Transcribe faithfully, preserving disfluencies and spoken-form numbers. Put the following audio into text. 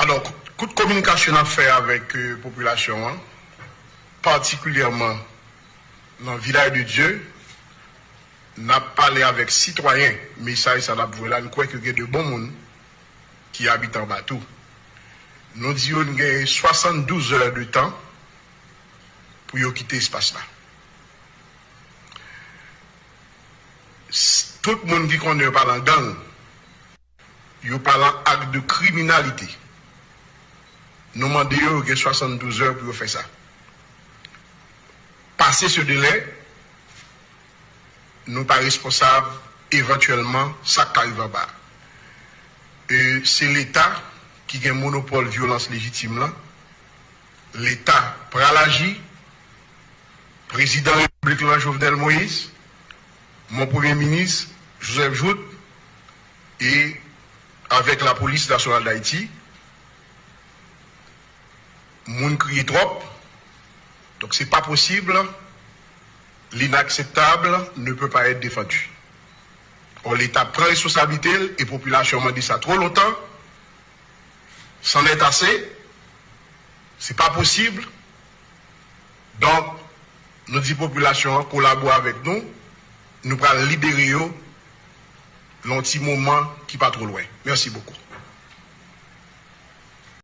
Donk, kout kominikasyon n ap fè avèk euh, popilasyon an, patikilyèman nan Vilaj de Dye, n ap pale avèk sitwayen. Mesaj sa n ap voye la, n kwè ke gen de bon moun ki abite anba tou. Nou di yo n gen swasanndouz è de tan pou yo kite espas la. Tout moun ki konnen yo pa nan gang, yo pa nan ak de kriminalite, nou mande yo, yo gen swasanndouz è pou yo fè sa. Pase se delè, nou pa responsab evantyèlman sa k ka rive anba. E se Leta ki gen monopòl vyolans lejitim lan. Leta pral aji. Prezidan Repiblik lan, Jovenel Moïse, mon Premye Minis, Joseph Jouthe, e avèk Lapolis Nasyonal Dayiti, moun kriye twòp. Donk, se pa posib, l'inakseptab ne peut pas être défendu. Or, Leta pran responsablite l e popilasyon an mande sa twò lontan. C'en est assez. Se pa posib. Donk, nou di popilasyon an kolabore avèk nou. Nou pral libere yo nan yon ti moman ki pa twò lwen. Mèsi bokou.